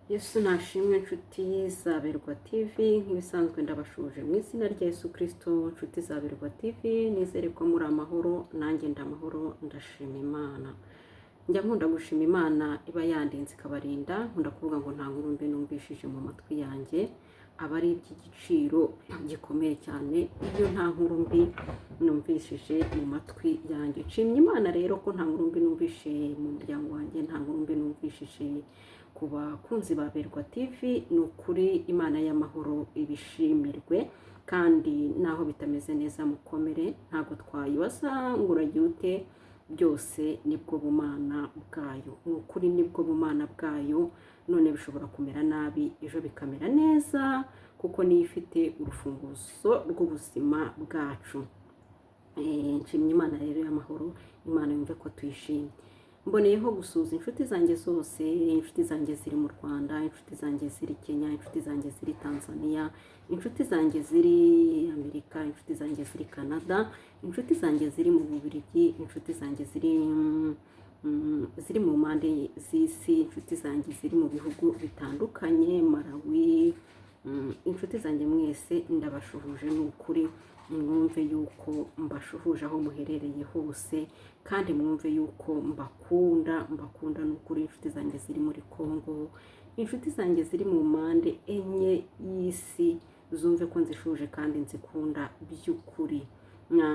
Yesu nashimwe, nshuti za Berwa TV. Nk'ibisanzwe ndabashuje mu izina rya Yesu Kirisito. Nshuti za Berwa TV, nizere ko muri amahoro, nanjye ndamahoro, ndashima Imana. Njya nkunda gushima Imana iba yandinze ikabarinda. Nkunda kuvuga ngo nta nkuru mbi numvishije mu matwi yanjye, aba ari iby'igiciro gikomeye cyane iyo nta nkuru mbi numvishije mu matwi yanjye. Nshimye Imana rero ko nta nkuru mbi numvishije mu muryango wanjye, nta nkuru mbi numvishije ku bakunzi ba Berwa TV. Ni ukuri Imana y'amahoro ibishimirwe, kandi naho bitameze neza mukomere, ntabwo twayibaza ngo uragira ute, byose nibwo bumana bwayo. Ni ukuri nibwo bumana bwayo. None bishobora kumera nabi, ejo bikamera neza, kuko niyo ifite urufunguzo rw'ubuzima bwacu. Nshimye Imana rero y'amahoro, Imana yumve ko tuyishimye. Mboneyeho gusuhuza inshuti zanjye zose, inshuti zanjye ziri mu Rwanda, inshuti zanjye ziri Kenya, inshuti zanjye ziri Tanzania, inshuti zanjye ziri Amerika, inshuti zanjye ziri Canada, inshuti zanjye ziri mu Bubiligi, inshuti zanjye ziri mu mpande z'isi, inshuti zanjye ziri mu bihugu bitandukanye, Malawi, inshuti zanjye mwese ndabashuhuje. Ni ukuri mwumve yuko mbashuhuje aho muherereye hose, kandi mwumve yuko mbakunda, mbakunda ni ukuri. Inshuti zanjye ziri muri Congo, inshuti zanjye ziri mu mpande enye y'isi, zumve ko nzishuje kandi nzikunda by'ukuri.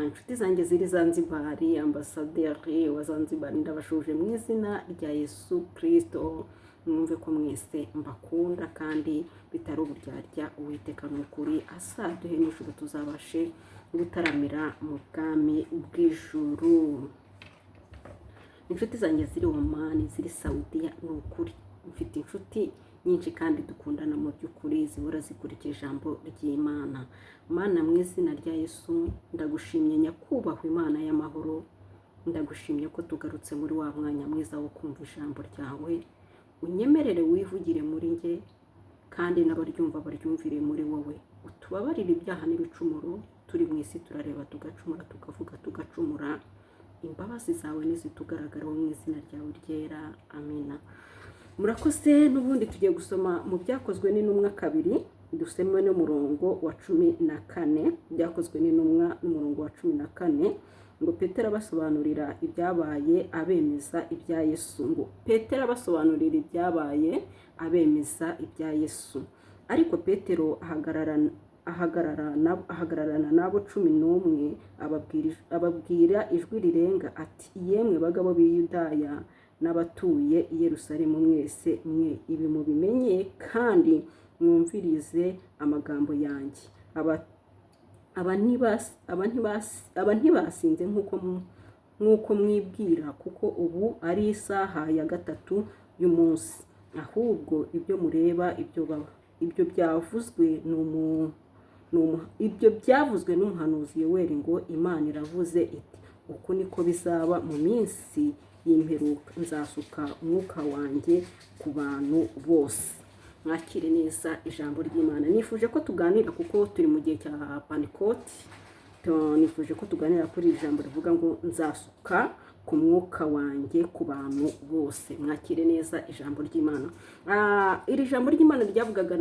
Inshuti zanjye ziri Zanzibari, ambasaderi wa Zanzibari, ndabashuje mu izina rya Yesu Kirisito. Mwumve ko mwese mbakunda kandi bitari uburyarya. Uwiteka ni ukuri azaduhe n'ijuru, tuzabashe gutaramira mu bwami bw'ijuru. Inshuti zanjye ziri Omani, ziri Sawudiya, ni ukuri mfite inshuti nyinshi kandi dukundana mu by'ukuri, zihora zikurikira ijambo ry'Imana. Mana, mu izina rya Yesu ndagushimye. Nyakubahwa Imana y'amahoro, ndagushimye ko tugarutse muri wa mwanya mwiza wo kumva ijambo ryawe. Unyemerere wivugire muri njye, kandi n'abaryumva baryumvire muri wowe. Utubabarire ibyaha n'ibicumuro. Turi mu isi turareba tugacumura, tukavuga tugacumura. Imbabazi zawe nizitugaragaraho mu izina ryawe ryera, amina. Murakoze. N'ubundi tugiye gusoma mu Byakozwe n'Intumwa 2, dusome n'umurongo wa 14. Byakozwe n'Intumwa n'umurongo wa 14, ngo Petero abasobanurira ibyabaye abemeza ibya Yesu. Ngo Petero abasobanurira ibyabaye abemeza ibya Yesu. Ariko Petero ahagararana n'abo 11, ababwira ijwi rirenga ati: "Yemwe bagabo b'i Yudaya n'abatuye i Yerusalemu mwese mwe, ibi mubimenye kandi mwumvirize amagambo yanjye. Aba ntibasinze nk'uko mwibwira, kuko ubu ari isaha ya 3 y'umunsi. Ahubwo ibyo mureba, ibyo byavuzwe n'umuhanuzi Yoweri ngo Imana iravuze iti: 'Uku niko bizaba mu minsi y'imperuka, nzasuka umwuka wanjye ku bantu bose.'" Mwakire neza ijambo ry'Imana. Nifuje ko tuganira kuko turi mu gihe cya Pantekoti. Nifuje ko tuganira kuri iri jambo rivuga ngo nzasuka ku mwuka wanjye ku bantu bose. Mwakire neza ijambo ry'Imana. Iri jambo ry'Imana ryavugwaga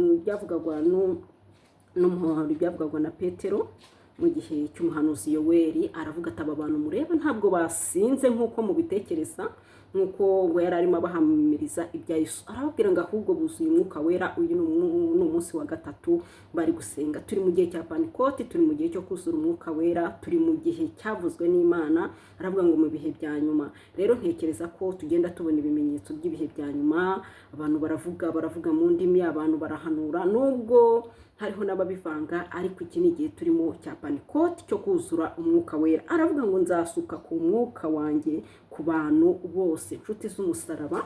na Petero mu gihe cy'umuhanuzi Yoweri. Aravuga ati: "Aba bantu mureba ntabwo basinze nk'uko mubitekereza." Nk'uko ngo yari arimo abahamiriza ibya Yesu, arababwira ngo ahubwo buzuye Umwuka Wera. Uyu ni umunsi wa gatatu bari gusenga. Turi mu gihe cya Pantekoti, turi mu gihe cyo kuzura Umwuka Wera, turi mu gihe cyavuzwe n'Imana. Aravuga ngo mu bihe bya nyuma. Rero ntekereza ko tugenda tubona ibimenyetso by'ibihe bya nyuma. Abantu baravuga mu ndimi, abantu barahanura, nubwo hariho n'ababivanga, ariko iki ni igihe turimo cya Pantekoti, cyo kuzura Umwuka Wera. Aravuga ngo nzasuka ku mwuka wanjye ku bantu bose. Inshuti z'umusaraba,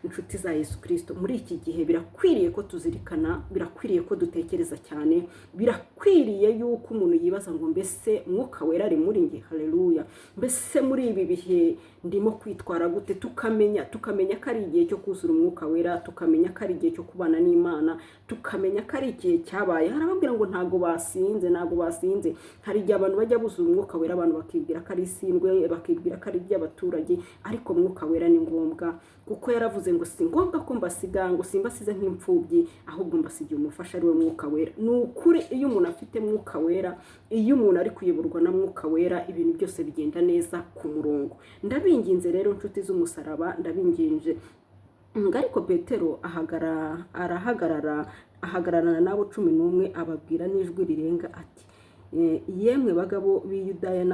inshuti za Yesu Kirisito, muri iki gihe birakwiriye ko tuzirikana, birakwiriye ko dutekereza cyane, birakwiriye yuko umuntu yibaza ngo: "Mbese Umwuka Wera ari muri njye? Haleluya! Mbese muri ibi bihe ndimo kwitwara gute?" Tukamenya ko ari igihe cyo kuzura Umwuka Wera, tukamenya ko ari igihe cyo kubana n'Imana, tukamenya ko ari igihe cyabaye. Harababwira ngo ntabwo basinze, ntabwo basinze. Hari igihe abantu bajya buzura Umwuka Wera, abantu bakibwira ko ari isindwe, bakibwira ko ari iby'abaturage, ariko Umwuka Wera ni ngombwa kuko yaravuze Yaravuze ngo si ngombwa ko mbasiga, ngo simbasize nk'imfubyi, ahubwo mbasigiye umufasha, ari we Mwuka Wera. Ni ukuri, iyo umuntu afite Mwuka Wera, iyo umuntu ari kuyoborwa na Mwuka Wera, ibintu byose bigenda neza ku murongo. Ndabinginze rero, inshuti z'umusaraba, ndabinginze ngo ariko Petero arahagarara, ahagararana n'abo 11, ababwira n'ijwi rirenga ati: "Yemwe bagabo b'i Yudaya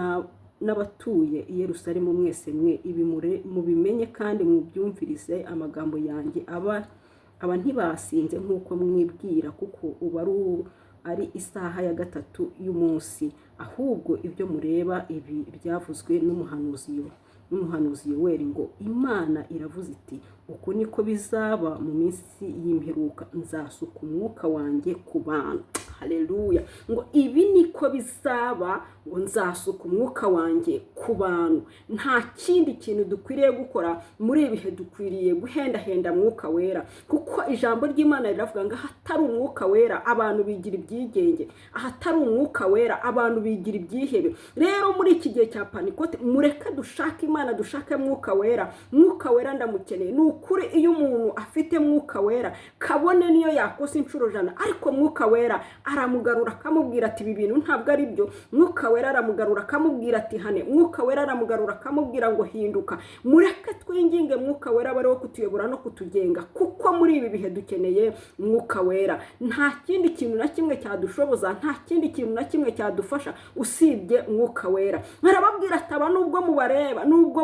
n'abatuye i Yerusalemu mwese mwe, ibi mubimenye kandi mubyumvirize amagambo yanjye. Aba ntibasinze nk'uko mwibwira, kuko ubu ari isaha ya 3 y'umunsi. Ahubwo ibyo mureba ibi byavuzwe n'umuhanuzi Yoweri ngo Imana iravuze iti: 'Uku niko bizaba mu minsi y'imperuka, nzasuka umwuka wanjye ku bantu.'" Haleluya! Ngo ibi niko bizaba, ngo nzasuka umwuka wanjye ku bantu. Nta kindi kintu dukwiriye gukora muri ibi bihe, dukwiriye guhendahenda Mwuka Wera, kuko ijambo ry'Imana riravuga ngo ahatari Umwuka Wera abantu bigira ibyigenge, ahatari Umwuka Wera abantu bigira ibyihebe. Rero muri iki gihe cya Pantekote, mureke dushake Imana, dushake Mwuka Wera. Mwuka Wera ndamukeneye. Ni ukuri, iyo umuntu afite Mwuka Wera, kabone niyo yakosa inshuro 100, ariko Mwuka Wera aramugarura akamubwira ati: "Ibi bintu ntabwo ari byo." Mwuka Wera aramugarura akamubwira ati: "Hane." Mwuka Wera aramugarura akamubwira ngo: "Hinduka." Mureke twinginge Mwuka Wera aba ariwo kutuyobora no kutugenga, kuko muri ibi bihe dukeneye Mwuka Wera. Nta kindi kintu na kimwe cyadushoboza, nta kindi kintu na kimwe cyadufasha usibye Mwuka Wera. Arababwira ati: "Aba nubwo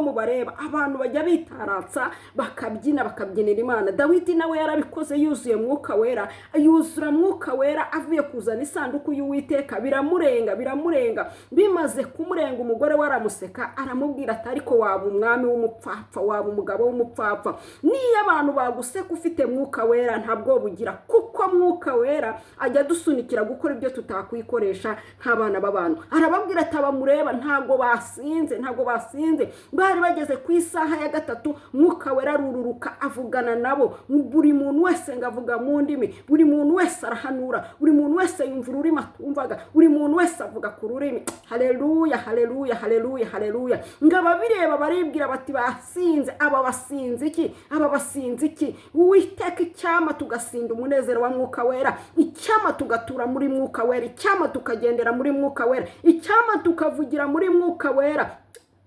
mubareba abantu bajya bitaratsa, bakabyina, bakabyinira Imana." Dawidi nawe yarabikoze yuzuye Mwuka Wera, yuzura Mwuka Wera avuye kuzana isanduku y'Uwiteka, biramurenga, biramurenga. Bimaze kumurenga, umugore we aramuseka, aramubwira ati: "Ariko waba umwami w'umupfapfa, waba umugabo w'umupfapfa." Niyo abantu baguseka ufite Mwuka Wera, ntabwo bugira, kuko Mwuka Wera ajya adusunikira gukora ibyo tutakwikoresha nk'abana b'abantu. Arababwira ati: "Abamureba ntabwo basinze, ntabwo basinze." Bari bageze ku isaha ya 3, Mwuka Wera arururuka avugana nabo. Buri muntu wese ngo avuga mu ndimi, buri muntu wese arahanura, buri muntu wese yumva ururimi atumvaga, buri muntu wese avuga ku rurimi. Haleluya, haleluya, haleluya, haleluya! Ngo ababireba baribwira bati: "Basinze aba, basinze iki? Aba basinze iki?" Uwiteka, icyama tugasinda umunezero wa Mwuka Wera, icyama tugatura muri Mwuka Wera, icyama tukagendera muri Mwuka Wera, icyama tukavugira muri Mwuka Wera.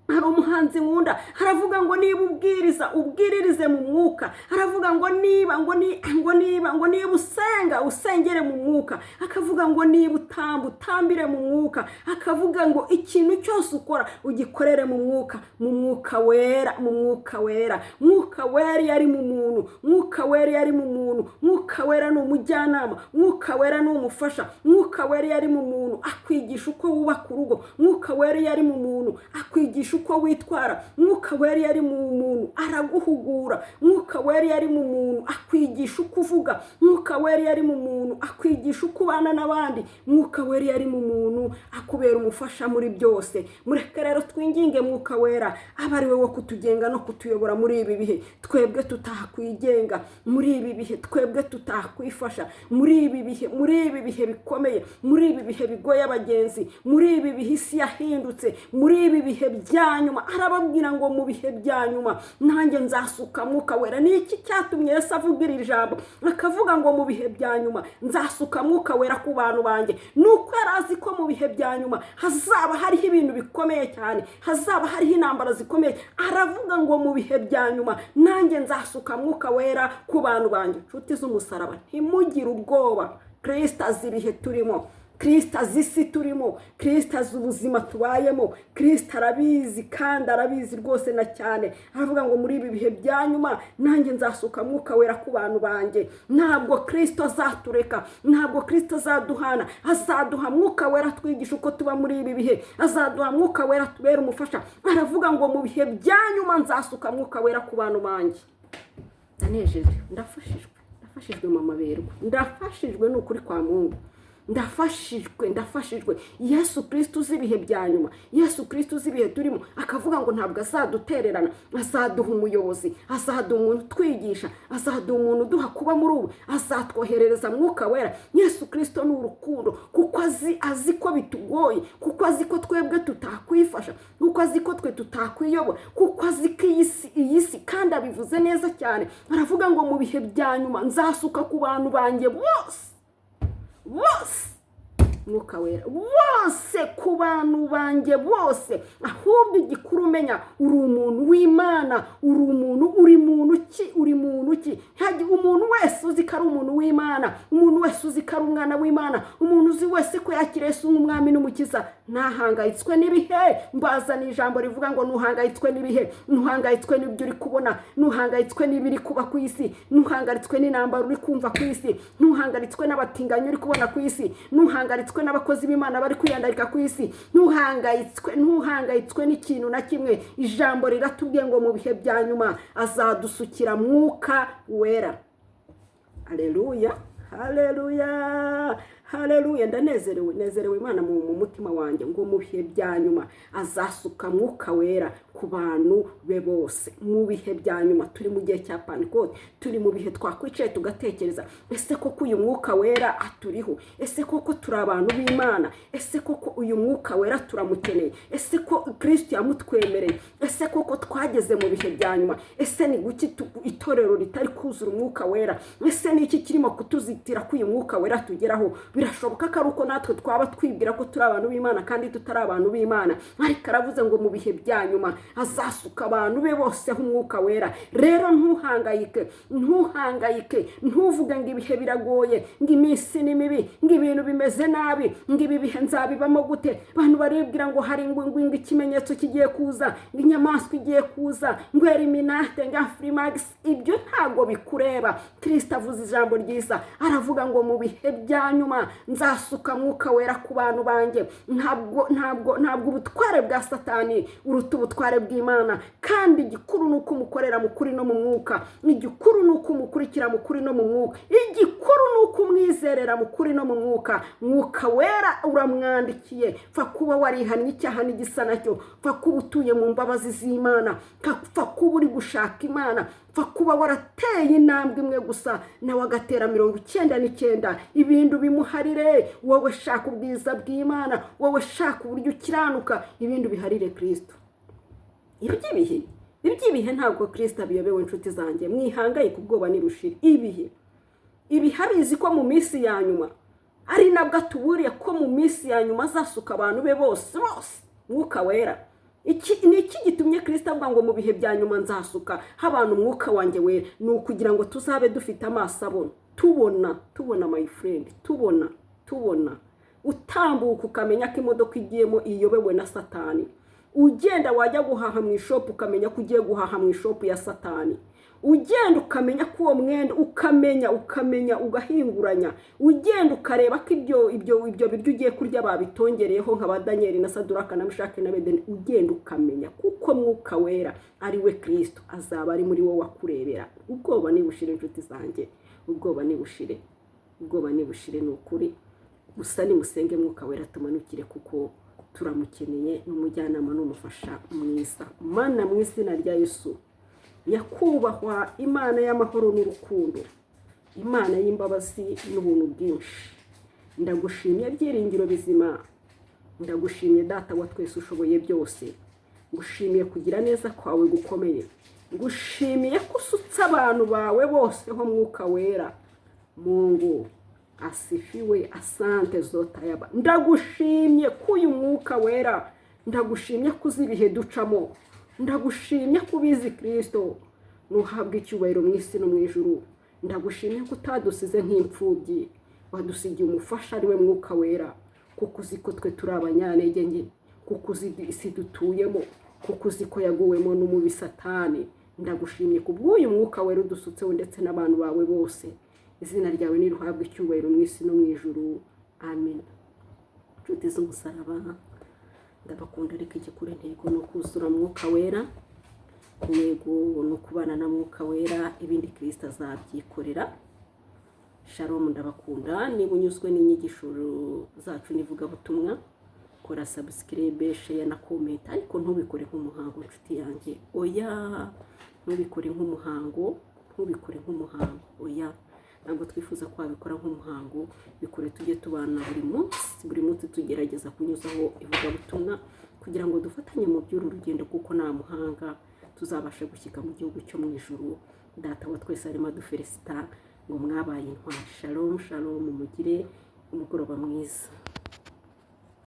Hari umuhanzi nkunda, aravuga ngo niba ubwiriza, ubwiririze mu mwuka. Aravuga ngo niba ngo ni ngo niba ngo niba usenga, usengere mu mwuka. Akavuga ngo niba utamba, utambire mu mwuka. Akavuga ngo ikintu cyose ukora ugikorere mu mwuka, mu Mwuka Wera, mu Mwuka Wera. Mwuka Wera iyo ari mu muntu, Mwuka Wera iyo ari mu muntu, Mwuka Wera ni umujyanama, Mwuka Wera ni umufasha. Mwuka Wera iyo ari mu muntu akwigisha uko wubaka urugo. Mwuka Wera iyo ari mu muntu akwigisha uko witwara. Mwuka Wera iyo ari mu muntu araguhugura. Mwuka Wera iyo ari mu muntu akwigisha uko uvuga. Mwuka Wera iyo ari mu muntu akwigisha uko ubana n'abandi. Mwuka Wera iyo ari mu muntu akubera umufasha muri byose. Mureke rero twinginge Mwuka Wera aba ari we wo kutugenga no kutuyobora muri ibi bihe twebwe tutakwigenga, muri ibi bihe twebwe tutakwifasha, muri ibi bihe bikomeye, muri ibi bihe bigoye abagenzi, muri ibi bihe isi yahindutse, muri ibi bihe bya nyuma. Arababwira ngo mu bihe bya nyuma nanjye nzasuka Mwuka Wera. Ni iki cyatumye Yesu avuga iri jambo, akavuga ngo mu bihe bya nyuma nzasuka Mwuka Wera ku bantu banjye? Ni uko yari azi ko mu bihe bya nyuma hazaba hariho ibintu bikomeye cyane, hazaba hariho intambara zikomeye. Aravuga ngo mu bihe bya nyuma nanjye nzasuka Mwuka Wera ku bantu banjye. Inshuti z'umusaraba, ntimugire ubwoba. Kirisita azi ibihe turimo, Kirisita azi isi turimo, Kirisita azi ubuzima tubayemo. Kirisita arabizi kandi arabizi rwose na cyane. Aravuga ngo muri ibi bihe bya nyuma nanjye nzasuka Mwuka Wera ku bantu banjye. Ntabwo Kirisito azatureka, ntabwo Kirisito azaduhana. Azaduha Mwuka Wera twigisha uko tuba muri ibi bihe, azaduha Mwuka Wera tubera umufasha. Aravuga ngo mu bihe bya nyuma nzasuka Mwuka Wera ku bantu banjye. Ndanejejwe, ndafashijwe, ndafashijwe, mama berwa, ndafashijwe. Ni ukuri kwa Mungu. Ndafashijwe, ndafashijwe. Yesu Kirisito uzi ibihe bya nyuma, Yesu Kirisito uzi ibihe turimo, akavuga ngo ntabwo azadutererana, azaduha umuyobozi, azaduha umuntu utwigisha, azaduha umuntu uduha kuba muri ubu, azatwoherereza Mwuka Wera. Yesu Kirisito ni urukundo, kuko azi ko bitugoye, kuko azi ko twebwe tutakwifasha, kuko azi ko twe tutakwiyobora, kuko azi ko iyi si, kandi abivuze neza cyane, aravuga ngo mu bihe bya nyuma nzasuka ku bantu banjye bose bose Mwuka Wera, bose, ku bantu banjye bose. Ahubwo igikuru umenya, uri umuntu w'Imana, uri umuntu, uri muntu ki? Uri muntu ki? Umuntu wese uzi ko ari umuntu w'Imana, umuntu wese uzi ko ari umwana w'Imana, umuntu uzi wese ko yakiriye Yesu nk'umwami n'umukiza, ntahangayitswe n'ibihe. Mbazana ijambo rivuga ngo ntuhangayitswe n'ibihe, ntuhangayitswe n'ibyo uri kubona, ntuhangayitswe n'ibiri kuba ku isi, ntuhangayitswe n'intambara uri kumva ku isi, ntuhangayitswe n'abatinganyi uri kubona ku isi, ntuhangayitswe n'abakozi b'Imana bari kwiyandarika ku isi, ntuhangayitswe, ntuhangayitswe n'ikintu na kimwe. Ijambo riratubwiye ngo mu bihe bya nyuma azadusukira Mwuka Wera. Haleluya, haleluya, haleluya! Ndanezerewe, nezerewe Imana mu mutima wanjye, ngo mu bihe bya nyuma azasuka Mwuka Wera ku bantu be bose. Mu bihe bya nyuma, turi mu gihe cya Pantekote, turi mu bihe twakwicaye tugatekereza: ese koko uyu Mwuka Wera aturiho? Ese koko turi abantu b'Imana? Ese koko uyu Mwuka Wera turamukeneye? Ese ko Kirisito yamutwemereye? Ese koko twageze mu bihe bya nyuma? Ese ni guki itorero ritari kuzura Umwuka Wera? Ese ni iki kirimo kutuzitira ko uyu Mwuka Wera tugeraho? Birashoboka ko ari uko natwe twaba twibwira ko turi abantu b'Imana kandi tutari abantu b'Imana. Ariko aravuze ngo mu bihe bya nyuma azasuka abantu be bose Umwuka Wera. Rero ntuhangayike, ntuhangayike, ntuvuge ngo ibihe biragoye, ngo iminsi ni mibi, ngo ibintu bimeze nabi, ngo ibi bihe nzabibamo gute. Abantu baribwira ngo hari ngo ikimenyetso kigiye kuza, ngo inyamaswa igiye kuza, ngo Illuminati, ngo Afrimax. Ibyo ntabwo bikureba. Kirisita avuze ijambo ryiza, aravuga ngo mu bihe bya nyuma nzasuka Mwuka Wera ku bantu banjye. Ntabwo, ntabwo, ntabwo ubutware bwa Satani uruta ubutware bw'Imana. Kandi igikuru ni uko umukorera mu kuri no mu mwuka, igikuru ni uko umukurikira mu kuri no mu mwuka, igikuru ni uko umwizerera mu kuri no mu mwuka. Mwuka Wera uramwandikiye. Pfa kuba warihannye icyaha n'igisa nacyo, pfa kuba utuye mu mbabazi z'Imana, pfa kuba uri gushaka Imana, pfa kuba warateye intambwe imwe gusa nawe agatera 99, ibindi bimuharire. Wowe shaka ubwiza bw'Imana, wowe shaka uburyo ukiranuka, ibindi biharire Kirisito. Iby'ibihe ntabwo Kirisito abiyobewe. Inshuti zanjye, mwihangayike, ubwoba nibushire. Ibihe abizi ko mu minsi ya nyuma, ari nabwo atuburiye ko mu minsi ya nyuma azasuka abantu be bose bose Mwuka Wera. Iki ni iki gitumye Kirisito avuga ngo mu bihe bya nyuma nzasuka abantu Umwuka wanjye Wera? Ni ukugira ngo tuzabe dufite amaso abona, tubona, tubona, my friend, tubona, tubona. Utambuka ukamenya ko imodoka igiyemo iyobewe na Satani. Ugenda wajya guhaha mu ishop ukamenya ko ugiye guhaha mu ishop ya Satani. Ugenda ukamenya ko uwo mwenda, ukamenya, ukamenya, ugahinguranya. Ugenda ukareba ko ibyo biryo ugiye kurya babitongereyeho nka ba Daniyeli na Saduraka na Meshaki na Bedeni. Ugenda ukamenya, kuko Mwuka Wera ari we Kirisito azaba ari muri wowe akurebera. Ubwoba nibushire, inshuti zanjye, ubwoba nibushire, ubwoba nibushire, ni ukuri. Gusa nimusenge Mwuka Wera tumanukire, kuko turamukeneye, ni umujyanama n'umufasha mwiza. Mana, mu izina rya Yesu, nyakubahwa Imana y'amahoro n'urukundo, Imana y'imbabazi n'ubuntu bwinshi, ndagushimye byiringiro bizima, ndagushimye Data wa twese ushoboye byose. Ngushimiye kugira neza kwawe gukomeye, ngushimiye ko usutse abantu bawe bose ho Mwuka Wera. Mungu asifiwe, asante zotayaba. Ndagushimye ko uyu Mwuka Wera, ndagushimye ko uzi ibihe ducamo, ndagushimye ko ubizi. Kirisito, nuhabwa icyubahiro mu isi no mu ijuru. Ndagushimye ko utadusize nk'imfubyi, wadusigiye umufasha ari we Mwuka Wera, kuko uzi ko twe turi abanyantege nke, kuko uzi isi dutuyemo, kuko uzi ko yaguwemo n'umubi Satani. Ndagushimye ku bw'uyu Mwuka Wera udusutseho ndetse n'abantu bawe bose. Izina ryawe niruhabwe icyubahiro mu isi no mu ijuru. Amen. Inshuti z'umusaraba, ndabakunda, ariko igikuru, intego ni ukuzura Mwuka Wera, intego ni ukubana na Mwuka Wera, ibindi Kirisito azabyikorera. Shalom, ndabakunda. Niba unyuzwe n'inyigisho zacu n'ivugabutumwa, kora subscribe, share na comment, ariko ntubikore nk'umuhango, nshuti yanjye. Oya, ntubikore nk'umuhango, ntubikore nk'umuhango. Oya, ntabwo twifuza ko wabikora nk'umuhango. Bikore tujye tubana buri munsi, buri munsi tugerageza kunyuzaho ivugabutumwa kugira ngo dufatanye mu by'uru rugendo, kuko nta muhanga tuzabasha gushyika mu gihugu cyo mu ijuru. Data wa twese arimo adufelicita ngo mwabaye intwari. Shalom, shalom, mugire umugoroba mwiza.